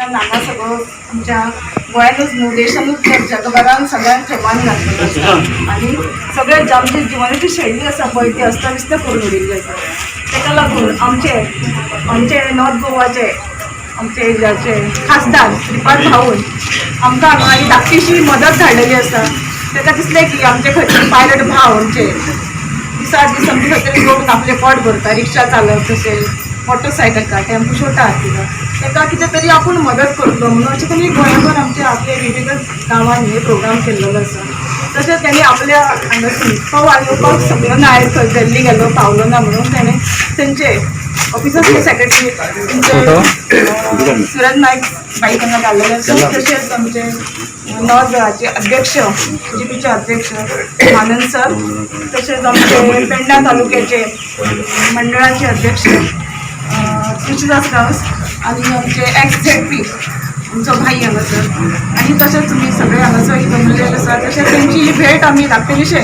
हांगा सगळो आमच्या गोंयानूच न्हू, देशानूच तर जगभरान सगळ्यांक थैमान घातलेलो आसा आनी सगळे आमची जिवनाची शैली आसा पळय ती अस्ताव्यस्त करून उडयल्ली आसा. ताका लागून आमचे आमचे नॉर्थ गोवाचे आमचे एरियाचे खासदार श्रीपाद भाऊन आमकां हांगा ही धाकटीशी मदत धाडलेली आसा. ताका दिसलें की आमचे खंयतरी पायलट भाव आमचे दिसा दीस आमचे खंयतरी जोडून आपलें पोट भरता, रिक्षा चालक तशें मोटरसायकल का टेम्पो छोटा आसता, ताका कितें तरी आपूण मदत करतलो म्हणून अशें तेणी गोंयभर आमच्या आपल्या विविध गांवांनी हे प्रोग्राम केल्लो आसा. तशेंच तेणी आपल्या हांगासून तो येवपाक शकलो ना, आयज खंय दिल्ली गेलो पावलो ना म्हणून तेणें तेंचे ऑफिसाचे सेक्रेटरी तुमचे सुरज नायक बाई हांगा धाडलेले आसा. तशेंच आमचे नॉर्थ गोवाचे अध्यक्ष जीपीचे अध्यक्ष आनंद सर, तशेंच आमचे पेडणा तालुक्याचे मंडळाचे अध्यक्ष तुळशीदास गांवस आनी आमचे एक्स झेड पी आमचो भाई हांगासर आनी तशेंच तुमी सगळे हांगासर जमलेले आसा. तशेंच तेंची ही भेट आमी धाकटेलीशे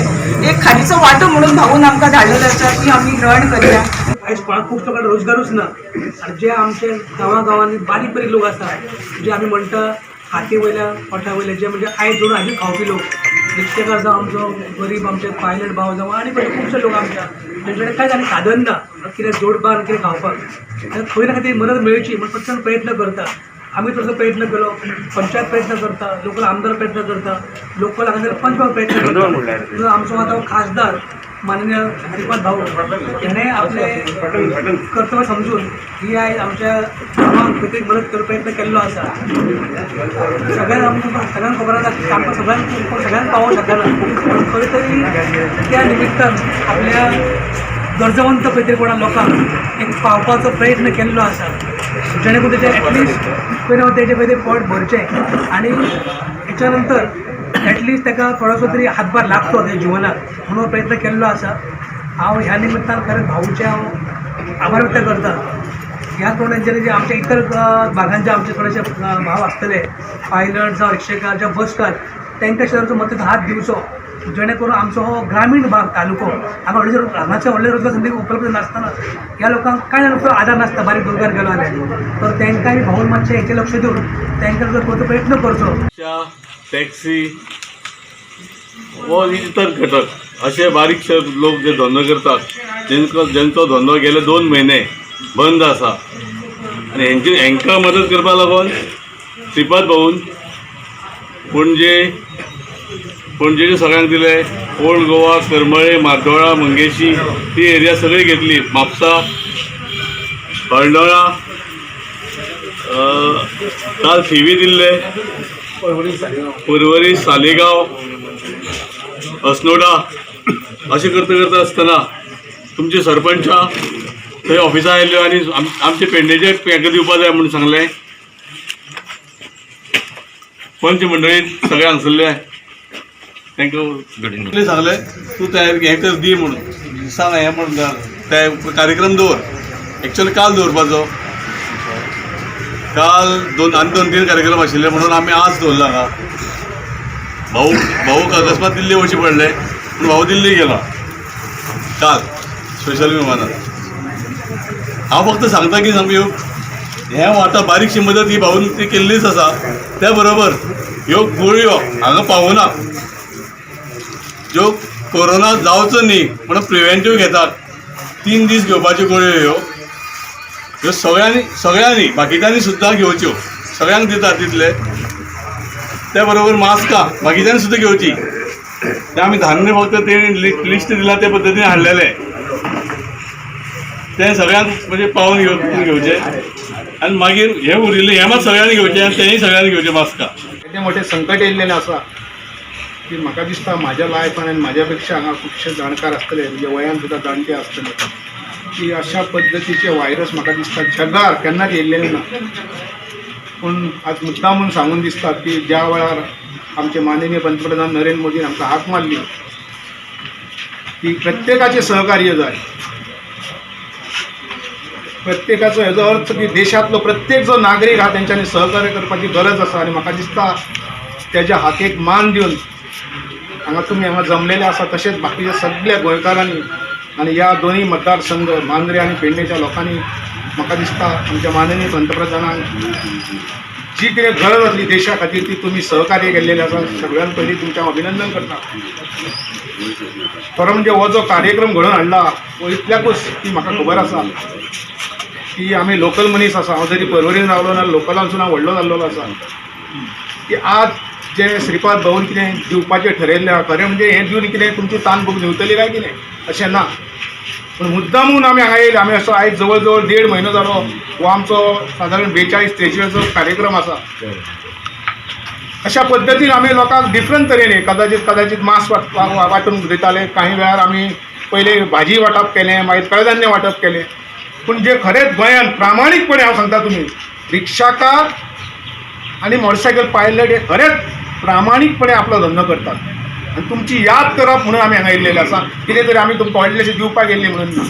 एक खारीचो वांटो म्हणून भाऊन आमकां धाडलेलो आसा ती आमी ग्रहण करया. आयज कोणाक खूब लोकांक रोजगारूच ना आनी जे आमचे गांवा गांवांनी बारीक बारीक लोक आसा, जे आमी म्हणटा हाती वयल्या पोटा वयले, जे म्हणजे आयज जोडून आजून खावपी लोक, रिक्षेकार जावं, आमचो गरीब आमचे पायलट भाव जावं आनी खुबशे लोक आमच्या तेंचे कडेन कांयच आनी साधन ना कितें जोडपाक आनी कितें खावपाक. खंय ना खंय तरी मदत मेळची म्हण प्रचंड प्रयत्न करता. आमी तसो प्रयत्न केलो, पंचायत प्रयत्न करता, लोकल आमदार प्रयत्न करता, लोकल हांगासर पंच प्रयत्न करता. म्हणून आमचो आतां खासदार माननीय श्रीपाद भाऊ हेणे आपले कर्तव्य समजून ही आयज आमच्या गांवांक खंय तरी मदत करपाक प्रयत्न केल्लो आसा. सगळ्यांक आमकां सगळ्यांक खबर आसा की आमकां सगळ्यांक सगळ्यांक पावोवंक शकना, पूण खंय तरी त्या निमित्तान आपल्या गरजवंत खंय तरी कोणा लोकांक एक पावपाचो प्रयत्न केल्लो आसा, जेणे करून तेजें एटलिस्ट खंय ना तेजें खंय तरी पोट भरचें आनी हेच्या नंतर एटलिस्ट ताका थोडोसो तरी हातभार लागचो तेज्या जिवनाक म्हणून प्रयत्न केल्लो आसा. हांव ह्या निमित्तान खरेंच भाऊचे हांव आभार व्यक्त करता. ह्याच प्रमाणे तेंच्यानी जे आमच्या इतर भागांचे आमचे थोडेशे भाव आसतले, पायलट जावं रिक्षेकार जावं बसकार, तांकां सुद्दां मदत हात दिवचो, जेणे करून आमचो हो ग्रामीण भाग तालुको हांगा व्हडले हांगाचे व्हडले रोजगार संदी उपलब्ध नासतना ह्या लोकांक कांय जाण आदार नासता, बारीक रोजगार गेलो जाल्यार तर तांकांय भाऊन मातशें हेचें लक्ष दिवन तांकां जर प्रयत्न करचो. रिक्षा, टॅक्सी वो इतर घटक असे बारीकशे लोक जे धंदो करतात, जेंचो धंदो गेले 2 म्हयने बंद आसा आनी हेंची हेंकां मदत करपा लागून श्रीपाद भाऊन पणजेचे सगळ्यांक दिले, ओल्ड गोवा, करमळे, मार्दोळा, मंगेशी ती एरिया सगळी घेतली, म्हापसा, हळदोणा, काल थिवी दिल्ले, पर्वरी, सालिगांव, अस्नोडा, अशें करता करता आसतना तुमचे सरपंचा थंय ऑफिसा आयल्यो आनी आमचे पेडणेचे हेका दिवपा जाय म्हणून सांगलें. पंच मंडळी सगळे हांगसरले तांकां सांगलें तूं तयार हें कर दी म्हणून सांग, हें म्हणून ते कार्यक्रम दवर. एक्चुअली काल दवरपाचो, काल 2-3 कार्यक्रम आशिल्ले म्हणून आमी आज दवरला हांगा. भाऊक अकस्मात दिल्ली वचचें पडलें पूण भाऊ दिल्ली गेला काल स्पेशल विमानान. हांव फक्त सांगता की सामक्यो हें आतां बारीकशी मदत ही भाऊन ती केल्लीच आसा, त्या बरोबर ह्यो गुळयो हांगा पावना, ज्यो कोरोना जावचो न्ही म्हणून प्रिवेंटीव घेतात, 3 दीस घेवपाच्यो गुळयो ह्यो, ह्यो सगळ्यांनी बाकीच्यांनी सुद्दां घेवच्यो, सगळ्यांक दितात तितले. त्या बरोबर मास्कां बाकीच्यांनी सुद्दां घेवची. ते आमी धान्य फक्त ते लिस्ट दिला त्या पद्दतीन हाडलेलें, तें सगळ्यांक म्हणजे पावोवन घेवचें आनी मागीर हें उरिल्लें हें मात सगळ्यांनी घेवचें आनी तेंय सगळ्यांनी घेवचें मास्कां. येदें मोठें संकट येयल्लेलें आसा की म्हाका दिसता म्हाज्या लायफान आनी म्हाज्या पेक्षा हांगा खुबशे जाणकार आसतले, म्हणजे वयान सुद्दां जाणटे आसतले, की अशा पद्दतीचे व्हायरस म्हाका दिसता जगार केन्नाच येयल्लेलें ना. पूण आज मुद्दाम म्हूण सांगून दिसता की ज्या वेळार आमचे माननीय पंतप्रधान नरेंद्र मोदीन आमकां हाक मारली की प्रत्येकाचें सहकार्य जाय, प्रत्येकाचो हेजो अर्थ की देशांतलो प्रत्येक जो नागरीक आहा तेंच्यांनी सहकार्य करपाची गरज आसा. आनी म्हाका दिसता तेज्या हाकेक मान दिवन हांगा तुमी हांगा जमलेले आसा, तशेंच बाकीच्या सगळ्या गोंयकारांनी आनी ह्या दोनूय मतदारसंघ मांद्रे आनी पेडणेच्या लोकांनी म्हाका दिसता आमच्या माननीय पंतप्रधानांक जी कितें गरज आसली देशा खातीर ती तुमी सहकार्य केल्लेलें आसा. सगळ्यान पयलीं तुमचें हांव अभिनंदन करता. खरो म्हणजे हो जो कार्यक्रम घडोवन हाडला हो इतल्याकूच ती म्हाका खबर आसा की आमी लोकल मनीस आसा. हांव जरी पर्वरीन रावलो ना, लोकलांसून हांव व्हडलो जाल्लो आसा की आज जे श्रीपाद भाऊन कितें दिवपाचें ठरयल्लें आहा, खरें म्हणजे हें दिवन कितें तुमची तान भूक न्हिवतली काय कितें अशें ना, पूण मुद्दामून आमी हांगा येयले. आमी असो आयज जवळ जवळ 1.5 म्हयनो जालो हो आमचो सादारण 42-43चो कार्यक्रम आसा. अशा पद्दतीन आमी लोकांक डिफरंट तरेन कदाचित कदाचित मांस वांटून दिताले, काही वेळार आमी पयले भाजी वांटप केलें, मागीर कडधान्य वांटप केलें. पूण जे खरेंच गोंयांत प्रामाणीकपणे हांव सांगता, तुमी रिक्षाकार आनी मोटरसायकल पायलट हे खरेंच प्रामाणीकपणे आपलो धंदो करतात आनी तुमची याद करप म्हणून आमी हांगा येयल्लेले आसा. कितें तरी आमी तुमकां व्हडलेशें दिवपाक येयल्ली म्हणून ना.